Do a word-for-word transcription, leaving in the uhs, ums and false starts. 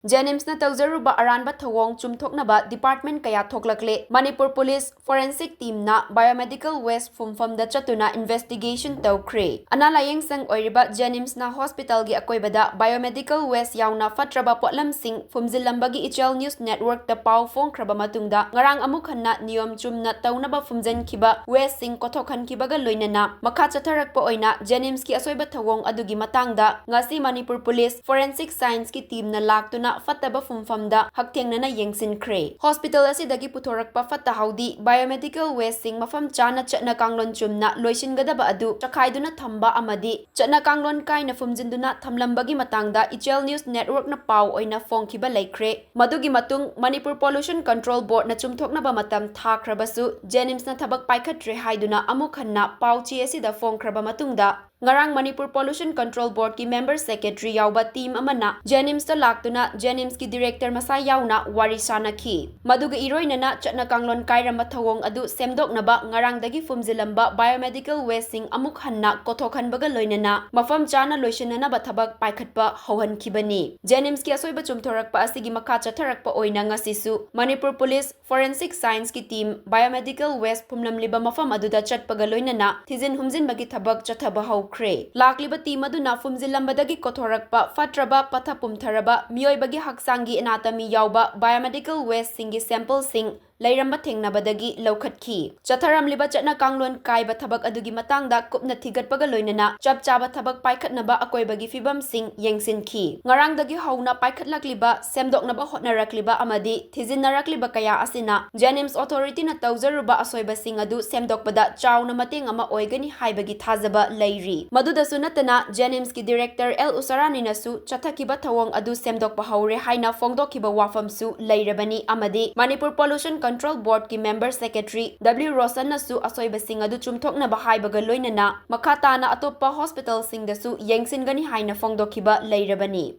JNIMSꯅ ꯇꯧꯖꯔꯨꯕ ꯑꯔꯥꯟꯕ ꯊꯧꯑꯣꯡ ꯆꯨꯝꯊꯣꯛꯅꯕ department ꯀꯌꯥ ꯊꯣꯛꯂꯛꯂꯦ꯫ Manipur police forensic teamꯅ biomedical waste ꯐꯨꯝꯐꯝꯗ ꯆꯠꯇꯨꯅ investigation ꯇꯧꯈ꯭ꯔꯦ꯫ ꯑꯅꯥ ꯂꯥꯌꯦꯡ ꯁꯪ ꯑꯣꯏꯔꯤꯕ JNIMSꯅ hospitalꯒꯤ ꯑꯀꯣꯏꯕꯗ biomedical waste ꯌꯥꯎꯅ ꯐꯠꯇ꯭ꯔꯕ ꯄꯣꯠꯂꯝꯁꯤꯡ ꯐꯨꯝꯖꯤꯜꯂꯝꯕꯒꯤ Ichel News Networkꯇ ꯄꯥꯎ ꯐꯣꯡꯈ꯭ꯔꯕ ꯃꯇꯨꯡꯗ ꯉꯔꯥꯡ ꯑꯃꯨꯛ ꯍꯟꯅ ꯅꯤꯌꯣꯝ ꯆꯨꯝꯅ ꯇꯧꯅꯕ ꯐꯨꯝꯖꯤꯟꯈꯤꯕ wasteꯁꯤꯡ ꯀꯣꯊꯣꯛꯍꯟꯈꯤꯕꯒ ꯂꯣꯏꯅꯅ ꯃꯈꯥ ꯆꯠꯊꯔꯛꯄ ꯑꯣꯏꯅ JNIMSꯀꯤ ꯑꯁꯣꯏꯕ ꯊꯧꯑꯣꯡ ꯑꯗꯨꯒꯤ ꯃꯇꯥꯡꯗ ꯉꯁꯤ ꯃꯅꯤꯄꯨꯔ police forensic scienceꯀꯤ teamꯅ ꯂꯥꯛꯇꯨꯅ ꯐꯠꯇꯕ ꯐꯨꯝꯐꯝꯗ ꯍꯛꯊꯦꯡꯅꯅ ꯌꯦꯡꯁꯤꯟꯈ꯭ꯔꯦ꯫ Hospital ꯑꯁꯤꯗꯒꯤ ꯄꯨꯊꯣꯔꯛꯄ ꯐꯠꯇ ꯍꯥꯎꯗꯤ biomedical wasteꯁꯤꯡ ꯃꯐꯝ ꯆꯥꯅ ꯆꯠꯅ ꯀꯥꯡꯂꯣꯟ ꯆꯨꯝꯅ ꯂꯣꯏꯁꯤꯟꯒꯗꯕ ꯑꯗꯨ ꯆꯈꯥꯏꯗꯨꯅ ꯊꯝꯕ ꯑꯃꯗꯤ ꯆꯠꯅ ꯀꯥꯡꯂꯣꯟ ꯀꯥꯏꯅ ꯐꯨꯝꯖꯤꯟꯗꯨꯅ ꯊꯝꯂꯝꯕꯒꯤ ꯃꯇꯥꯡꯗ Ichel News Networkꯅ ꯄꯥꯎ ꯑꯣꯏꯅ ꯐꯣꯡꯈꯤꯕ ꯂꯩꯈ꯭ꯔꯦ꯫ ꯃꯗꯨꯒꯤ ꯃꯇꯨꯡ Manipur Pollution Control Boardꯅ ꯆꯨꯝꯊꯣꯛꯅꯕ ꯃꯇꯝ ꯊꯥꯈ꯭ꯔꯕꯁꯨ JNIMSꯅ ꯊꯕꯛ ꯄꯥꯏꯈꯠꯇ꯭ꯔꯦ ꯍꯥꯏꯗꯨꯅ ꯑꯃꯨꯛ ꯍꯟꯅ ꯄꯥꯎ ꯆꯦ ꯑꯁꯤꯗ ꯐꯣꯡꯈ꯭ꯔꯕ ꯃꯇꯨꯡꯗ ꯉꯔꯥꯡ Manipur Pollution Control Boardꯀꯤ member secretary ꯌꯥꯎꯕ team ꯑꯃꯅ JNIMSꯇ ꯂꯥꯛꯇꯨꯅ JNIMSꯀꯤ director ꯃꯁꯥ ꯌꯥꯎꯅ ꯋꯥꯔꯤ ꯁꯥꯅꯈꯤ꯫ ꯃꯗꯨꯒ ꯏꯔꯣꯏꯅꯅ ꯆꯠꯅ ꯀꯥꯡꯂꯣꯟ ꯀꯥꯏꯔꯝꯕ ꯊꯧꯑꯣꯡ ꯑꯗꯨ ꯁꯦꯝꯗꯣꯛꯅꯕ ꯉꯔꯥꯡꯗꯒꯤ ꯐꯨꯝꯖꯤꯜꯂꯝꯕ biomedical wasteꯁꯤꯡ ꯑꯃꯨꯛ ꯍꯟꯅ ꯀꯣꯊꯣꯛꯍꯟꯕꯒ ꯂꯣꯏꯅꯅ ꯃꯐꯝ ꯆꯥꯅ ꯂꯣꯏꯁꯤꯟꯅꯅꯕ ꯊꯕꯛ ꯄꯥꯏꯈꯠꯄ ꯍꯧꯍꯟꯈꯤꯕꯅꯤ꯫ JNIMSꯀꯤ ꯑꯁꯣꯏꯕ ꯆꯨꯝꯊꯣꯔꯛꯄ ꯑꯁꯤꯒꯤ ꯃꯈꯥ ꯆꯠꯊꯔꯛꯄ ꯑꯣꯏꯅ ꯉꯁꯤꯁꯨ Manipur Police Forensic Scienceꯀꯤ team, biomedical waste ꯐꯨꯝꯂꯝꯂꯤꯕ ꯃꯐꯝ ꯑꯗꯨꯗ ꯆꯠꯄꯒ ꯂꯣꯏꯅꯅ ꯊꯤꯖꯤꯟ ꯍꯨꯝꯖꯤꯟꯕꯒꯤ ꯊꯕꯛ ꯆꯠꯊꯕ ꯍꯧꯈ꯭ꯔꯦ꯫ ꯂꯥꯛꯂꯤꯕ team ꯑꯗꯨꯅ ꯐꯨꯝꯖꯤꯜꯂꯝꯕꯗꯒꯤ ꯀꯣꯊꯣꯔꯛꯄ ꯐꯠꯇ꯭ꯔꯕ ꯄꯠꯊ ꯄꯨꯝꯊꯔꯕ ꯃꯤꯑꯣꯏꯕꯒꯤ ꯍꯛꯆꯥꯡꯒꯤ anatomy ꯌꯥꯎꯕ biomedical wasteꯁꯤꯡꯒꯤ sampleꯁꯤꯡ ꯂꯩꯔꯝꯕ ꯊꯦꯡꯅꯕꯗꯒꯤ ꯂꯧꯈꯠꯈꯤ꯫ ꯆꯠꯊꯔꯝꯂꯤꯕ ꯆꯠꯅ ꯀꯥꯡꯂꯣꯟ ꯀꯥꯏꯕ ꯊꯕꯛ ꯑꯗꯨꯒꯤ ꯃꯇꯥꯡꯗ ꯀꯨꯞꯅ ꯊꯤꯒꯠꯄꯒ ꯂꯣꯏꯅꯅ ꯆꯞ ꯆꯥꯕ ꯊꯕꯛ ꯄꯥꯏꯈꯠꯅꯕ ꯑꯀꯣꯏꯕꯒꯤ ꯐꯤꯕꯝꯁꯤꯡ ꯌꯦꯡꯁꯤꯟꯈꯤ꯫ ꯉꯔꯥꯡꯗꯒꯤ ꯍꯧꯅ ꯄꯥꯏꯈꯠꯂꯛꯂꯤꯕ, ꯁꯦꯝꯗꯣꯛꯅꯕ ꯍꯣꯠꯅꯔꯛꯂꯤꯕ ꯑꯃꯗꯤ ꯊꯤꯖꯤꯟꯅꯔꯛꯂꯤꯕ ꯀꯌꯥ ꯑꯁꯤꯅ JNIMS authorityꯅ ꯇꯧꯖꯔꯨꯕ ꯑꯁꯣꯏꯕꯁꯤꯡ ꯑꯗꯨ ꯁꯦꯝꯗꯣꯛꯄꯗ ꯆꯥꯎꯅ ꯃꯇꯦꯡ ꯑꯃ ꯑꯣꯏꯒꯅꯤ ꯍꯥꯏꯕꯒꯤ ꯊꯥꯖꯕ ꯂꯩꯔꯤ꯫ ꯃꯗꯨꯗꯁꯨ ꯅꯠꯇꯅ, JNIMSꯀꯤ director ꯑꯦꯜ ꯎꯁꯥꯔꯥꯅꯤꯅꯁꯨ ꯆꯠꯊꯈꯤꯕ ꯊꯧꯑꯣꯡ ꯑꯗꯨ ꯁꯦꯝꯗꯣꯛꯄ ꯍꯧꯔꯦ ꯍꯥꯏꯅ ꯐꯣꯡꯗꯣꯛꯈꯤꯕ ꯋꯥꯐꯝꯁꯨ ꯂꯩꯔꯕꯅꯤ ꯑꯃꯗꯤ Manipur Pollution Control Boardꯀꯤ member secretary W ꯔꯣꯁꯟꯅꯁꯨ ꯑꯁꯣꯏꯕꯁꯤꯡ ꯑꯗꯨ ꯆꯨꯝꯊꯣꯛꯅꯕ ꯍꯥꯏꯕꯒ ꯂꯣꯏꯅꯅ ꯃꯈꯥ ꯇꯥꯅ ꯑꯇꯣꯞꯄ hospitalꯁꯤꯡꯗꯁꯨ ꯌꯦꯡꯁꯤꯟꯒꯅꯤ ꯍꯥꯏꯅ ꯐꯣꯡꯗꯣꯛꯈꯤꯕ ꯂꯩꯔꯕꯅꯤ꯫